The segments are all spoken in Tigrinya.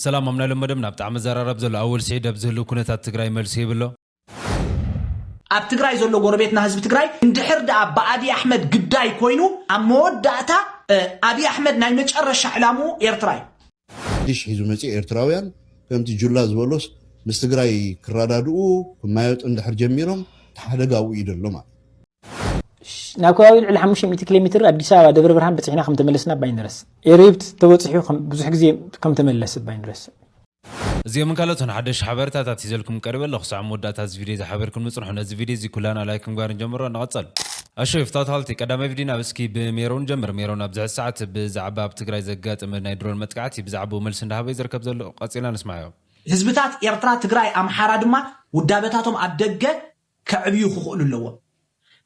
ሰላም፣ ኣብ ናይ ሎሚ መደብና ብጣዕሚ ዘራረብ ዘሎ ኣወል ስዒድ ኣብ ዝህሉ ኩነታት ትግራይ መልሲ ይብሎ። ኣብ ትግራይ ዘሎ ጎረቤትና ህዝቢ ትግራይ እንድሕር ደኣ ብኣቢ ኣሕመድ ግዳይ ኮይኑ ኣብ መወዳእታ፣ እ፣ ኣቢ ኣሕመድ ናይ መጨረሻ ዕላምኡ ኤርትራ እዩ። ሓድሽ ሒዙ መፂኡ ኤርትራውያን ከምቲ ጁላ ዝበሎስ ምስ ትግራይ ክረዳድኡ ክማየጡ እንድሕር ጀሚሮም እቲ ሓደጋ ኣብኡ እዩ ዘሎ ማለት። ናብ ከባቢ ልዕሊ ሓሙሽተ ሚእቲ ኪሎ ሜትር ኣዲስ ኣበባ ደብረ ብርሃን በፂሕና ከም ተመለስና ባይንረስ። ኤርይብት ተበፂሑ ከም- ብዙሕ ግዜ ከም ተመለስ ባይንረስ። እዚኦምን ካልኦትን ሓደሽ ሓበሬታታት ሒዘልኩም ቀሪበ ኣለኹ። ክሳዕ መወዳእታ እዚ ቪድዮ ዝሓበርኩም ምጽንሑ። ነዚ ቪድዮ እዚ ኩላና ላይክ ምግባር ንጀምሮ። ንቐጸል። ኣሾ ይፍታው ተሃልቲ ቀዳማይ ቪድዮና እስኪ ብሜሮን ጀምር። ሜሮን ኣብዚ ሕዚ ሰዓት ብዛዕባ ኣብ ትግራይ ዘጋጠመ ናይ ድሮን መጥቃዕቲ ብዛዕባኡ መልሲ እንዳሃበ እዩ ዝርከብ ዘሎ። ቀጺልና ንስማዮ። ህዝብታት ኤርትራ፣ ትግራይ፣ ኣምሓራ ድማ ውዳበታቶም ኣብ ደገ ከዕብዩ ክኽእሉ ኣለዎም።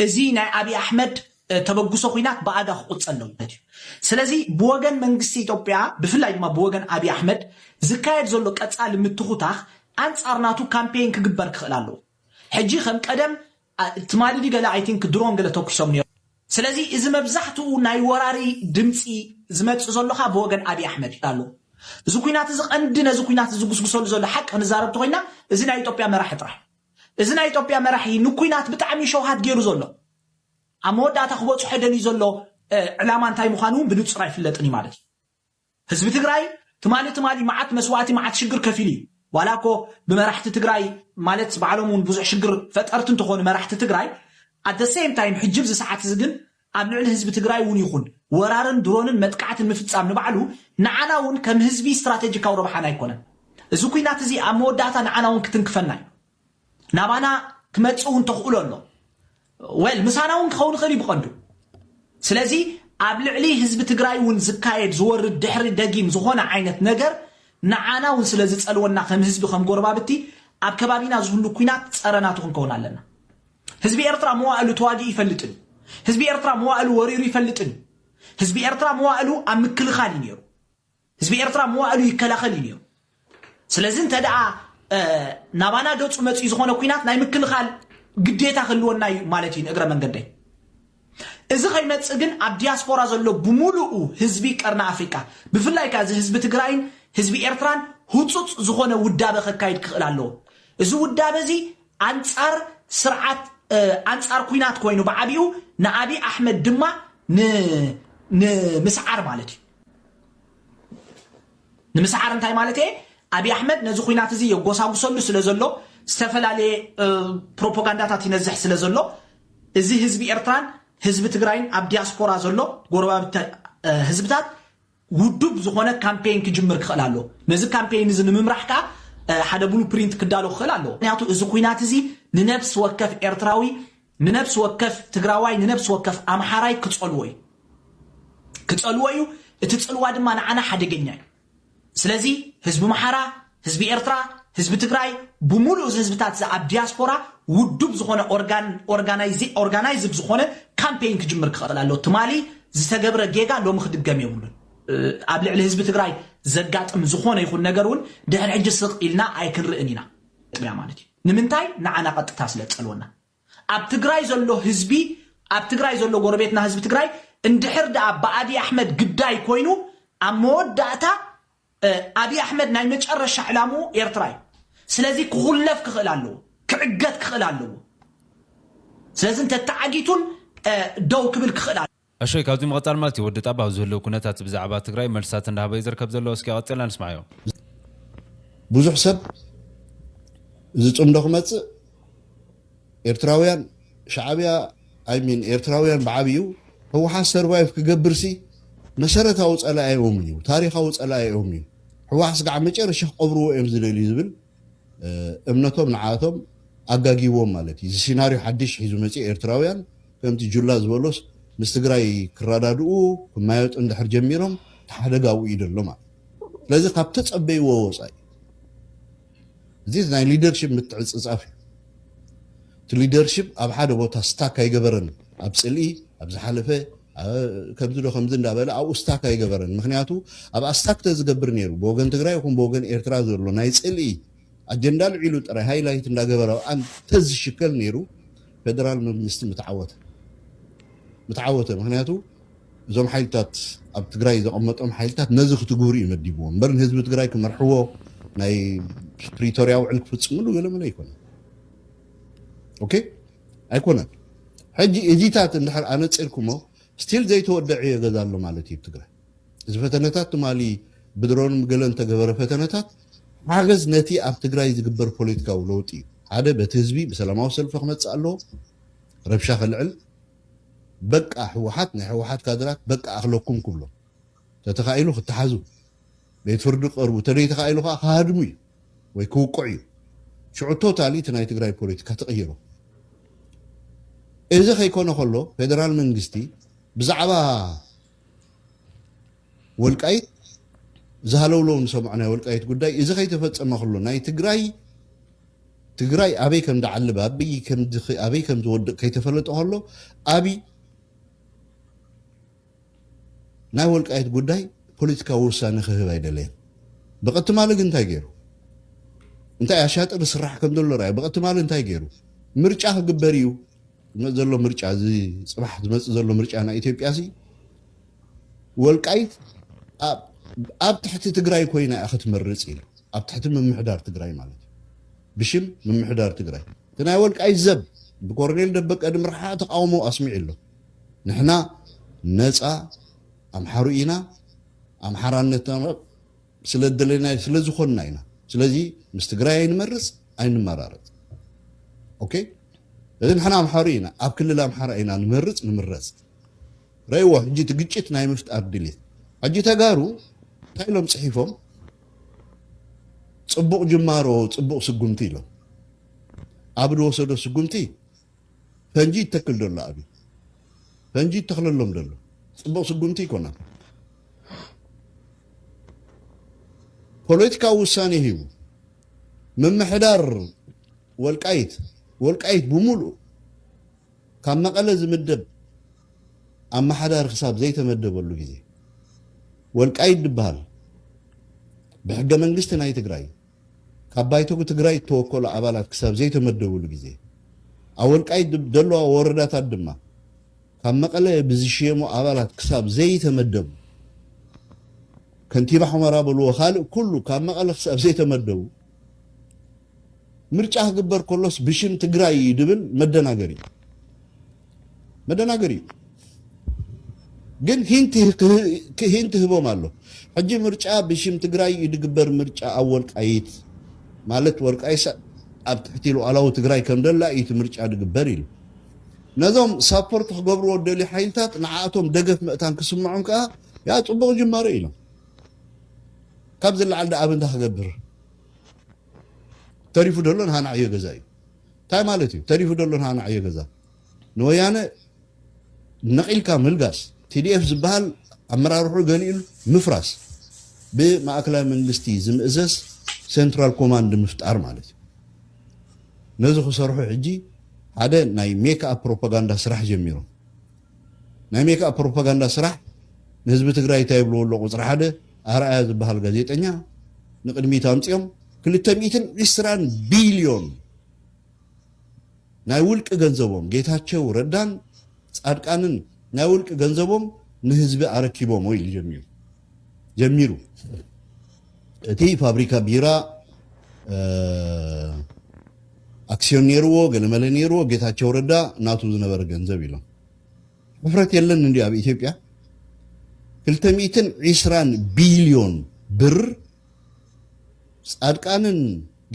እዚ ናይ ኣብይ ኣሕመድ እ፣ ተበግሶ ኩናት ብኣጋ ክቁጸል ኣለዎ ማለት እዩ። ስለዚ ብወገን መንግስቲ ኢትዮጵያ፣ ብፍላይ ድማ ብወገን ኣብይ ኣሕመድ ዝካየድ ዘሎ ቀጻሊ ምትኹታኽ ኣንጻር ናቱ ካምፔን ክግበር ክኽእል ኣለዎ። ሕጂ ከም ቀደም፣ ኣ፣ ትማሊ ድዩ ገለ፣ ኣይ ቲንክ፣ ድሮን ገለ ተኩሶም ነይሩ። ስለዚ እዚ መብዛሕትኡ ናይ ወራሪ ድምፂ ዝመፅእ ዘሎ ካብ ብወገን ኣብይ ኣሕመድ ኣሎ። እዚ ኩናት እዚ ቀንዲ ነዚ ኩናት ዝጉስጉሰሉ ዘሎ ሓቂ ክንዛረብ ተኮይና፣ እዚ ናይ ኢትዮጵያ መራሒ ጥራሕ፣ እዚ ናይ ኢትዮጵያ መራሒ ንኩናት ብጣዕሚ ሸውሃት ገይሩ ዘሎ፣ ኣብ መወዳእታ ክበፅሖ ደልዩ ዘሎ፣ እ፣ ዕላማ እንታይ ምዃኑ እውን ብንፁር ኣይፍለጥን እዩ ማለት እዩ። ህዝቢ ትግራይ ትማሊ ትማሊ መዓት መስዋእቲ፣ መዓት ሽግር ከፊሉ እዩ። ዋላ እኮ ብመራሕቲ ትግራይ፣ ማለት ባዕሎም እውን ብዙሕ ሽግር ፈጠርቲ እንተኾኑ መራሕቲ ትግራይ፣ ኣት ሴም ታይም ሕጂ ኣብዚ ሰዓት እዚ ግን ኣብ ልዕሊ ህዝቢ ትግራይ እውን ይኹን ወራርን ድሮንን መጥቃዕትን ምፍፃም ንባዕሉ ንዓና እውን ከም ህዝቢ ስትራቴጂካዊ ረብሓና ኣይኮነን። እዚ ኩናት እዚ ኣብ መወዳእታ ንዓና እውን ክትንክፈና እዩ። ናባና ክመፅእ እውን ተኽእሎ ኣሎ። ወል ምሳና እውን ክኸውን ይኽእል እዩ ብቐንዱ። ስለዚ ኣብ ልዕሊ ህዝቢ ትግራይ እውን ዝካየድ ዝወርድ ድሕሪ ደጊም ዝኾነ ዓይነት ነገር ንዓና እውን ስለ ዝፀልወና ከም ህዝቢ ከም ጎረባብቲ ኣብ ከባቢና ዝህሉ ኩናት ፀረ ናቱ ክንከውን ኣለና። ህዝቢ ኤርትራ መዋእሉ ተዋጊኡ ይፈልጥን እዩ። ህዝቢ ኤርትራ መዋእሉ ወሪሩ ይፈልጥን እዩ። ህዝቢ ኤርትራ መዋእሉ ኣብ ምክልኻል እዩ ነይሩ። ህዝቢ ኤርትራ መዋእሉ ይከላኸል እዩ ነይሩ። ስለዚ እንተ ደኣ፣ እ፣ ናባና ገጹ መጺኡ ዝኾነ ኩናት ናይ ምክልኻል ግዴታ ክህልወና እዩ ማለት እዩ ንእግረ መንገደይ። እዚ ከይመጽእ ግን ኣብ ዲያስፖራ ዘሎ ብምሉኡ ህዝቢ ቀርኒ ኣፍሪቃ፣ ብፍላይ ከኣ እዚ ህዝቢ ትግራይን ህዝቢ ኤርትራን ህጹጽ ዝኾነ ውዳበ ከካይድ ክኽእል ኣለዎ። እዚ ውዳበ እዚ ኣንጻር ስርዓት፣ እ፣ ኣንጻር ኩናት ኮይኑ ብዓቢኡ ንኣቢ ኣሕመድ ድማ ን-፣ ንምስዓር ማለት እዩ። ንምስዓር እንታይ ማለት እየ? ኣብይ ኣሕመድ ነዚ ኩናት እዚ የጎሳጉሰሉ ስለ ዘሎ ዝተፈላለየ፣ እ፣ ፕሮፓጋንዳታት ይነዝሕ ስለ ዘሎ እዚ ህዝቢ ኤርትራን ህዝቢ ትግራይን ኣብ ዲያስፖራ ዘሎ ጎረባብቲ፣ እ፣ ህዝብታት ውዱብ ዝኾነ ካምፔን ክጅምር ክኽእል ኣሎ። ነዚ ካምፔን እዚ ንምምራሕ ከኣ፣ እ፣ ሓደ ብሉ ፕሪንት ክዳሎ ክኽእል ኣለዎ። ምክንያቱ እዚ ኩናት እዚ ንነብሲ ወከፍ ኤርትራዊ፣ ንነብሲ ወከፍ ትግራዋይ፣ ንነብሲ ወከፍ ኣምሓራይ ክጸልዎ እዩ። ክጸልዎ እዩ። እቲ ጽልዋ ድማ ንዓና ሓደገኛ እዩ። ስለዚ ህዝቢ ኣምሓራ፣ ህዝቢ ኤርትራ፣ ህዝቢ ትግራይ፣ ብምሉእ እዚ ህዝብታት እዚ ኣብ ዲያስፖራ ውዱብ ዝኾነ ኦርጋን-፣ ኦርጋናይዚ-፣ ኦርጋናይዝድ ዝኾነ ካምፔን ክጅምር ክኽእል ኣሎ። ትማሊ ዝተገብረ ጌጋ ሎሚ ክድገም የብሉን። እ፣ ኣብ ልዕሊ ህዝቢ ትግራይ ዘጋጥም ዝኾነ ይኹን ነገር እውን ድሕሪ ሕጂ ስቕ ኢልና ኣይክንርእን ኢና። ጥብያ ማለት እዩ። ንምንታይ? ንዓና ቀጥታ ስለ ዝጸልወና። ኣብ ትግራይ ዘሎ ህዝቢ፣ ኣብ ትግራይ ዘሎ ጎረቤትና ህዝቢ ትግራይ እንድሕር ደኣ ብኣቢ ኣሕመድ ግዳይ ኮይኑ ኣብ መወዳእታ፣ እ፣ ኣቢ ኣሕመድ ናይ መጨረሻ ዕላምኡ ኤርትራ እዩ። ስለዚ ክኹለፍ ክኽእል ኣለዎ፣ ክዕገት ክኽእል ኣለዎ። ስለዚ እንተተዓጊቱን፣ እ፣ ደው ክብል ክኽእል ኣለዎ። ኣሾይ ካብዚ ምቕጻል ማለት እዩ ወዲ ጣባ ኣብ ዝህልው ኩነታት ብዛዕባ ትግራይ መልስታት እንዳሃበ እዩ ዝርከብ ዘሎ። እስኪ ቀጺልና ንስማዮ። ብዙሕ ሰብ እዚ ጽምዶ ክመጽእ ኤርትራውያን ሻዕብያ፣ ኣይ ሚን ኤርትራውያን ብዓብዩ ህወሓት ሰርቫይቭ ክገብርሲ መሰረታዊ ጸላኢኦም እዩ፣ ታሪኻዊ ጸላኢኦም እዩ። ህወሓት ስጋዕ መጨረሻ ክቐብርዎ እዮም ዝደልዩ ዝብል፣ እ፣ እምነቶም ንዓቶም ኣጋጊዎም ማለት እዩ። እዚ ሲናርዮ ሓድሽ ሒዙ መጽኡ ኤርትራውያን ከምቲ ጁላ ዝበሎስ ምስ ትግራይ ክረዳድኡ ክማየጡ እንድሕር ጀሚሮም እቲ ሓደጋ ኣብኡ እዩ ዘሎ ማለት። ስለዚ ካብ ተጸበይዎ ወጻኢ እዚ ናይ ሊደርሺፕ ምትዕጽጻፍ እዩ። እቲ ሊደርሺፕ ኣብ ሓደ ቦታ ስታክ ኣይገበረን። ኣብ ጽልኢ፣ ኣብ ዝሓለፈ፣ ኣ፣ ከምዚ ዶ ከምዚ እንዳበለ ኣብኡ ስታክ ኣይገበረን። ምክንያቱ ኣብኣ ስታክ ተዝገብር ነይሩ ብወገን ትግራይ ይኹን ብወገን ኤርትራ ዘሎ ናይ ጽልኢ ኣጀንዳ ልዒሉ ጥራይ ሃይላይት እንዳገበረ ኣብኣ እንተዝሽከል ነይሩ ፌደራል መንግስቲ ምተዓወተ፣ ምተዓወተ። ምክንያቱ እዞም ሓይልታት ኣብ ትግራይ ዘቐመጦም ሓይልታት ነዚ ክትግብሩ እዩ መዲብዎ እምበር ንህዝቢ ትግራይ ክመርሕዎ ናይ ፕሪቶርያ ውዕል ክፍፅምሉ ገለመለ ኣይኮነን። ኦኬ ኣይኮነን። ሕጂ እዚታት እንድሕር ኣነፂርኩሞ ስቲል ዘይተወደዐ ገዛ ኣሎ ማለት እዩ ትግራይ። እዚ ፈተነታት ትማሊ ብድሮን ገለን ተገበረ ፈተነታት ሓገዝ ነቲ ኣብ ትግራይ ዝግበር ፖለቲካዊ ለውጢ እዩ። ሓደ በቲ ህዝቢ ብሰላማዊ ሰልፊ ክመፅእ ኣለዎ፣ ረብሻ ከልዕል፣ በቃ ህወሓት ናይ ህወሓት ካድራት በቃ ኣኽለኩም ክብሎም፣ ተተኻኢሉ ክተሓዙ፣ ቤት ፍርዲ ክቐርቡ፣ ተደይተኻኢሉ ከዓ ክሃድሙ እዩ ወይ ክውቅዑ እዩ። ሽዑ ቶታሊ እቲ ናይ ትግራይ ፖለቲካ ተቐይሩ። እዚ ከይኮነ ከሎ ፌደራል መንግስቲ ብዛዕባ ወልቃይት ዝሃለውለው ንሰምዖ ናይ ወልቃይት ጉዳይ እዚ ከይተፈጸመ ከሎ ናይ ትግራይ ትግራይ ኣበይ ከም ዝዓልብ ኣበይ ከም ዝወድቅ ከይተፈለጠ ከሎ ኣብይ ናይ ወልቃይት ጉዳይ ፖለቲካዊ ውሳነ ክህብ ኣይደለየን። ብቐትማሊ ግን እንታይ ገይሩ? እንታይ ኣሻጥር ዝስራሕ ከም ዘሎ ርኣዩ። ብቐትማሊ እንታይ ገይሩ? ምርጫ ክግበር እዩ። ዝመፅ ዘሎ ምርጫ እዚ ፅባሕ ዝመፅእ ዘሎ ምርጫ ናይ ኢትዮጵያ ሲ ወልቃይት ኣብ ትሕቲ ትግራይ ኮይና እያ ክትመርፅ ኢሉ ኣብ ትሕቲ ምምሕዳር ትግራይ ማለት እዩ። ብሽም ምምሕዳር ትግራይ እቲ ናይ ወልቃይት ዘብ ብኮርኔል ደበቀ ድምርሓ ተቃውሞ ኣስሚዑ ኣሎ። ንሕና ነፃ ኣምሓሩ ኢና፣ ኣምሓራነትና ስለ ደለና ስለ ዝኾንና ኢና። ስለዚ ምስ ትግራይ ኣይንመርፅ ኣይንመራረፅ። ኦኬ እዚ ንሕና ኣምሓሩ ኢና፣ ኣብ ክልል ኣምሓራ ኢና ንመርፅ ንምረፅ። ረእይዎ ሕጂ እቲ ግጭት ናይ ምፍጣር ድሌት። ሕጂ ተጋሩ እንታይ ኢሎም ፅሒፎም? ፅቡቕ ጅማሮ፣ ፅቡቕ ስጉምቲ ኢሎም። ኣብ ዝወሰዶ ስጉምቲ ፈንጂ ይተክል ዘሎ ኣብ ፈንጂ ይተክለሎም ዘሎ ፅቡቕ ስጉምቲ ይኮና። ፖለቲካዊ ውሳኔ ሂቡ ምምሕዳር ወልቃይት ወልቃይት ብምሉእ ካብ መቐለ ዝምደብ ኣመሓዳሪ ክሳብ ዘይተመደበሉ ግዜ ወልቃይት ዝበሃል ብሕገ መንግስቲ ናይ ትግራይ ካብ ባይቶ ትግራይ እተወከሉ ኣባላት ክሳብ ዘይተመደብሉ ግዜ ኣብ ወልቃይት ዘለዋ ወረዳታት ድማ ካብ መቐለ ብዝሽየሙ ኣባላት ክሳብ ዘይተመደቡ ከንቲባ ሑመራ በልዎ ካልእ ኩሉ ካብ መቐለ ክሳብ ዘይተመደቡ ምርጫ ክግበር ከሎስ ብሽም ትግራይ እዩ ድብል መደናገሪ እዩ። መደናገሪ እዩ። ግን ሂንት ህቦም ኣሎ። ሕጂ ምርጫ ብሽም ትግራይ እዩ ድግበር ምርጫ ኣብ ወልቃይት ማለት ወልቃይት ኣብ ትሕቲ ሉዓላዊ ትግራይ ከም ደላ እዩ እቲ ምርጫ ድግበር ኢሉ። ነዞም ሳፖርት ክገብርዎ ደልዩ ሓይልታት ንዓኣቶም ደገፍ ምእታን ክስምዖም ከዓ ያ ፅቡቕ ጅማሮ ኢሎም ካብ ዝለዓል ደኣ ኣብ እንታይ ክገብር ተሪፉ ደሎ ንሃናዕዮ ገዛ እዩ። እንታይ ማለት እዩ? ተሪፉ ደሎ ንሃናዕዮ ገዛ ንወያነ ነቒልካ ምልጋስ፣ ቲዲኤፍ ዝበሃል ኣመራርሑ ገሊኡ ምፍራስ፣ ብማእከላይ መንግስቲ ዝምእዘዝ ሴንትራል ኮማንድ ምፍጣር ማለት እዩ። ነዚ ክሰርሑ ሕጂ ሓደ ናይ ሜክኣፕ ፕሮፓጋንዳ ስራሕ ጀሚሮም። ናይ ሜክኣፕ ፕሮፓጋንዳ ስራሕ ንህዝቢ ትግራይ እንታይ ይብልዎ ኣሎ? ቁፅሪ ሓደ ኣርኣያ ዝበሃል ጋዜጠኛ ንቅድሚት ኣምፅኦም ክልተ ሚእትን ዕስራን ቢልዮን ናይ ውልቂ ገንዘቦም ጌታቸው ረዳን ፃድቃንን ናይ ውልቂ ገንዘቦም ንህዝቢ ኣረኪቦም ወይ ኢሉ ጀሚሩ ጀሚሩ እቲ ፋብሪካ ቢራ ኣክሲዮን ነይርዎ ገለመለ ነይርዎ ጌታቸው ረዳ ናቱ ዝነበረ ገንዘብ ኢሎም ሕፍረት የለን እንዲ ኣብ ኢትዮጵያ ክልተ ሚእትን ዕስራን ቢልዮን ብር ፃድቃንን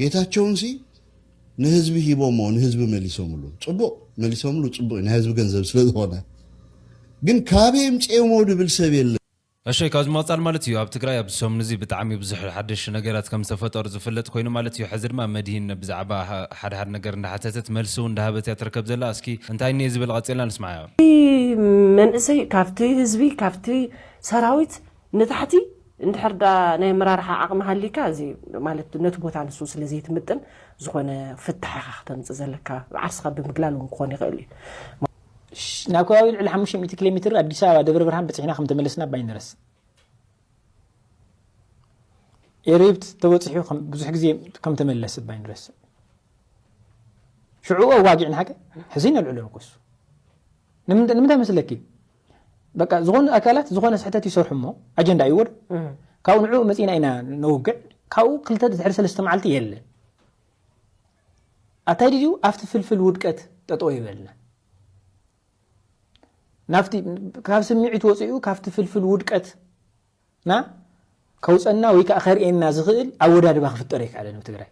ጌታቸውን ሲ ንህዝቢ ሂቦሞ ንህዝቢ መሊሶምሉ ፅቡቅ መሊሶምሉ ፅቡቅ ናይ ህዝቢ ገንዘብ ስለዝኾነ ግን ካበይ ምፅኦሞ ድብል ሰብ የለ እሺ ካብዚ መቕፃል ማለት እዩ ኣብ ትግራይ ኣብዚ ሰሙን እዚ ብጣዕሚ ብዙሕ ሓደሽ ነገራት ከም ዝተፈጠሩ ዝፍለጥ ኮይኑ ማለት እዩ ሕዚ ድማ መድሂን ብዛዕባ ሓደ ሓደ ነገር እንዳሓተተት መልሲ እውን እንዳሃበት እያ ትርከብ ዘላ እስኪ እንታይ እኒኤ ዝብል ቀፂልና ንስማዓዮ መንእሰይ ካብቲ ህዝቢ ካብቲ ሰራዊት ንታሕቲ እንድሕር ዳ ናይ ኣመራርሓ ዓቕሚ ሃሊካ እዚ ማለት ነቲ ቦታ ንሱ ስለ ዘይትምጥን ዝኾነ ፍታሕ ኢኻ ክተምፅእ ዘለካ ዓርስኻ ብምግላል እውን ክኾን ይኽእል እዩ ናብ ከባቢ ልዕሊ ሓሙሽተ ሚእቲ ኪሎ ሜትር ኣዲስ ኣበባ ደብረ ብርሃን በፂሕና ከም ተመለስና ባይንረስ ኤሪብት ተበፂሑ ብዙሕ ግዜ ከም ተመለስ ባይንረስ ሽዑ ኣዋጊዕና ሓቀ ሕዚ ነልዕሎ ንኮሱ ንምንታይ መስለኪ በቃ ዝኾኑ ኣካላት ዝኾነ ስሕተት ይሰርሑ እሞ ኣጀንዳ ይወር ካብኡ ንዕኡ መፂና ኢና ነውግዕ። ካብኡ ክልተ ድሕሪ ሰለስተ መዓልቲ የለን። ኣታይ ድዩ ኣብቲ ፍልፍል ውድቀት ጠጠው ይበልና። ናብቲ ካብ ስምዒት ወፂኡ ካብቲ ፍልፍል ውድቀት ና ከውፀና ወይ ከዓ ከርእየና ዝኽእል ኣወዳድባ ክፍጠር ኣይከኣለን ኣብ ትግራይ።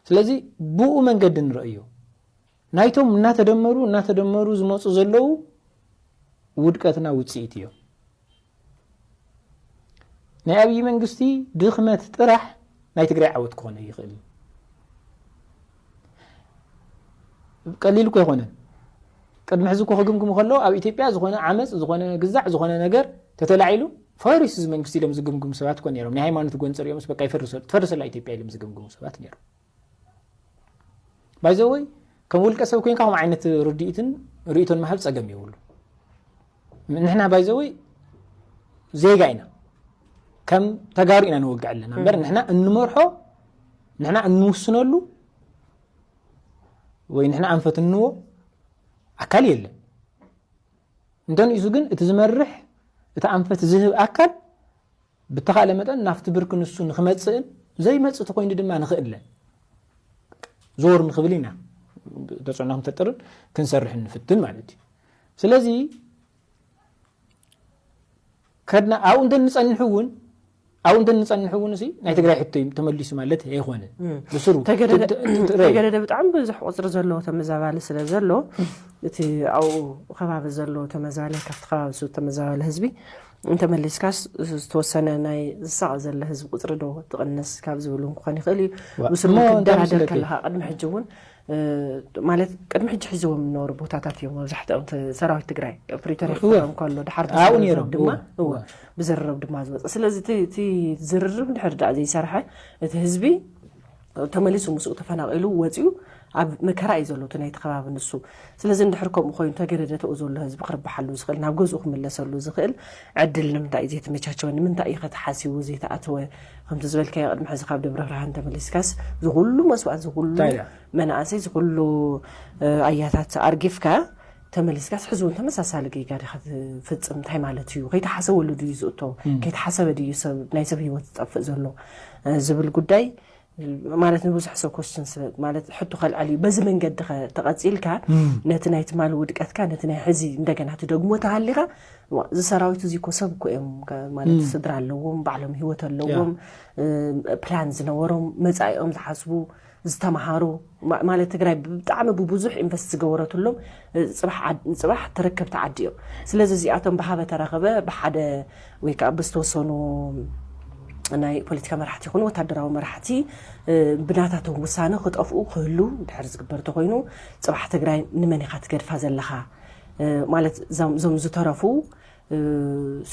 ስለዚ ብኡ መንገዲ ንረእዮ። ናይቶም እናተደመሩ እናተደመሩ ዝመፁ ዘለዉ ውድቀትና ውፅኢት እዮም። ናይ ኣብይ መንግስቲ ድኽመት ጥራሕ ናይ ትግራይ ዓወት ክኾነ ይኽእል። ቀሊል እኮ ኣይኮነን። ቅድሚ ሕዚ እኮ ክግምግሙ ከለዉ ኣብ ኢትዮጵያ ዝኾነ ዓመፅ፣ ዝኾነ ግዛዕ፣ ዝኾነ ነገር ተተላዒሉ ፈሪስ እዚ መንግስቲ ኢሎም ዝግምግሙ ሰባት እኮ ነይሮም። ናይ ሃይማኖት ጎንፂ ሪኦምስ በቃ ይፈርሰሉ፣ ትፈርሰላ ኢትዮጵያ ኢሎም ዝግምግሙ ሰባት ነይሮም። ባይዘወይ ከም ውልቀ ሰብ ኮይንካ ከም ዓይነት ርድኢትን ርእይቶን መሃብ ፀገም የብሉ። ንሕና ባይዘወይ ዜጋ ኢና፣ ከም ተጋሩ ኢና ንወግዕ ኣለና እምበር ንሕና እንመርሖ ንሕና እንውስነሉ ወይ ንሕና ኣንፈት እንዎ ኣካል የለን። እንተንእሱ ግን እቲ ዝመርሕ እቲ ኣንፈት ዝህብ ኣካል ብተኻእለ መጠን ናብቲ ብርኪ ንሱ ንክመፅእን ዘይመፅእ ተኮይኑ ድማ ንክእለ ዞር ንክብል ኢና ተፅዕኖ ክንፈጥርን ክንሰርሕን ንፍትን ማለት እዩ። ስለዚ ከድና ኣብኡ እንተ ንፀንሕ እውን ኣብኡ እንተ ንፀንሕ እውን እዚ ናይ ትግራይ ሕቶ እዩ ተመሊሱ ማለት ኣይኮነን። ብስሩ ተገደደ ብጣዕሚ ብዙሕ ቁፅሪ ዘለዎ ተመዛባሊ ስለ ዘሎ እቲ ኣብኡ ከባቢ ዘሎ ተመዛባሊ ካብቲ ከባቢ ሱ ተመዛባሊ ህዝቢ እንተመሊስካስ ዝተወሰነ ናይ ዝሳቐ ዘሎ ህዝቢ ቁፅሪ ዶ ትቕንስ ካብ ዝብል እውን ክኾን ይኽእል እዩ። ብስሩ ክትደራደር ከለካ ቅድሚ ሕጂ እውን ማለት ቅድሚ ሕጂ ሒዝዎም ዝነበሩ ቦታታት እዮም መብዛሕትኦም ሰራዊት ትግራይ ፕሪቶሪያ ክፍረም ከሎ ድሓር ብዝርርብ ድማ ብዝርርብ ድማ ዝወፀ። ስለዚ እቲ ዝርርብ ድሕር ዳ ዘይሰርሐ እቲ ህዝቢ ተመሊሱ ምስኡ ተፈናቒሉ ወፂኡ ኣብ መከራ እዩ ዘሎ እቲ ናይቲ ከባቢ ንሱ። ስለዚ እንድሕር ከምኡ ኮይኑ ተገደደ ተኡ ዘሎ ህዝቢ ክርብሓሉ ዝኽእል ናብ ገዝኡ ክምለሰሉ ዝኽእል ዕድል ንምንታይ እዩ ዘይተመቻቸወ? ንምንታይ እዩ ከተሓሲቡ ዘይተኣተወ? ከምቲ ዝበልካዮ ቅድሚ ሕዚ ካብ ደብረ ብርሃን ተመሊስካስ ዝኩሉ መስዋእት ዝኩሉ መናእሰይ ዝኩሉ ኣያታት ኣርጊፍካ ተመሊስካስ ሕዚ እውን ተመሳሳሊ ጌጋ ዲኻ ትፍፅም? እንታይ ማለት እዩ? ከይተሓሰበሉ ድዩ ዝእቶ? ከይተሓሰበ ድዩ ሰብ ናይ ሰብ ህይወት ዝጠፍእ ዘሎ ዝብል ጉዳይ ማለት ንብዙሕ ሰብ ኮስችን ማለት ሕቶ ከልዕል እዩ። በዚ መንገዲ ተቐፂልካ ነቲ ናይ ትማሊ ውድቀትካ ነቲ ናይ ሕዚ እንደገና ትደግሞ ተሃሊኻ እዚ ሰራዊት እዚ እኮ ሰብ እኮ እዮም ማለት ስድራ ኣለዎም፣ ባዕሎም ህይወት ኣለዎም፣ ፕላን ዝነበሮም መፃኢኦም ዝሓስቡ ዝተምሃሩ ማለት ትግራይ ብጣዕሚ ብብዙሕ ኢንቨስት ዝገበረትሎም ፅባሕ ተረከብቲ ዓዲ እዮም። ስለዚ እዚኣቶም ብሃበ ተረኸበ ብሓደ ወይ ከዓ ብዝተወሰኑ ናይ ፖለቲካ መራሕቲ ይኹኑ ወታደራዊ መራሕቲ ብናታቶም ውሳነ ክጠፍኡ ክህሉ ድሕር ዝግበር ተኮይኑ ፅባሕ ትግራይ ንመን ኢኻ ትገድፋ ዘለኻ ማለት እዞም ዝተረፉ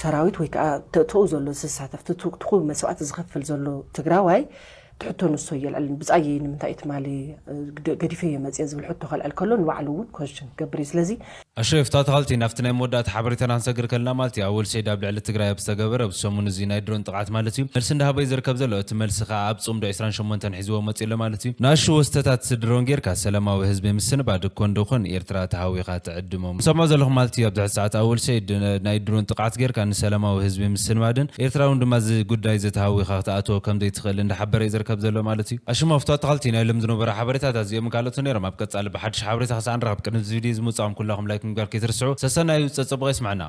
ሰራዊት ወይ ከዓ ተእተው ዘሎ ዝሳተፍ ትኩብ መስዋእቲ ዝኸፍል ዘሎ ትግራዋይ ትሕቶ ንሶ የልዕልን ብፃየይ ንምንታይ ትማሊ ገዲፈ እየ መፅየ ዝብል ሕቶ ከልዕል ከሎ ንባዕሉ እውን ኮስችን ክገብር እዩ። ስለዚ ኣሸ ፍታ ተኻልቲ ናብቲ ናይ መወዳእታ ሓበሬታና ክንሰግር ከልና ማለት እዩ። ኣወል ሰይድ ኣብ ልዕሊ ትግራይ ኣብ ዝተገበረ ኣብ ሰሙን እዚ ናይ ድሮን ጥቕዓት ማለት እዩ መልሲ እንዳሃበ እዩ ዝርከብ ዘሎ። እቲ መልሲ ከዓ ኣብ ፅምዶ ዕስራን ሸሞንተን ሒዝዎ መፅኡ ኣሎ ማለት እዩ። ንኣሹ ወስተታት ድሮን ጌርካ ሰላማዊ ህዝቢ ምስንባድ እኮ እንደኾን ኤርትራ ተሃዊኻ ትዕድሞም ሰምዖ ዘለኹም ማለት እዩ። ኣብዚ ሕዚ ሰዓት ኣወል ሰይድ ናይ ድሮን ጥቕዓት ጌርካ ንሰላማዊ ህዝቢ ምስንባድን ኤርትራ እውን ድማ እዚ ጉዳይ ዘተሃዊኻ ክትኣትዎ ከም ዘይትኽእል እንዳሓበረ እዩ ዝርከብ ዘሎ ማለት እዩ። ኣሽማ ፍታ ተኻልቲ ናይ ሎም ዝነበረ ሓበሬታት ኣዚኦም ካልኦት ነይሮም። ኣብ ቀጻሊ ብሓድሽ ሓበሬታ ክሳዕ ንራኸብ ቅድሚ እዚ ቪድዮ ዝምውጻኹም ኩላኹም ላይክ ምግባር ከይትርስዑ። ሰሰናዩ ጸጸብቐ ይስማዕና።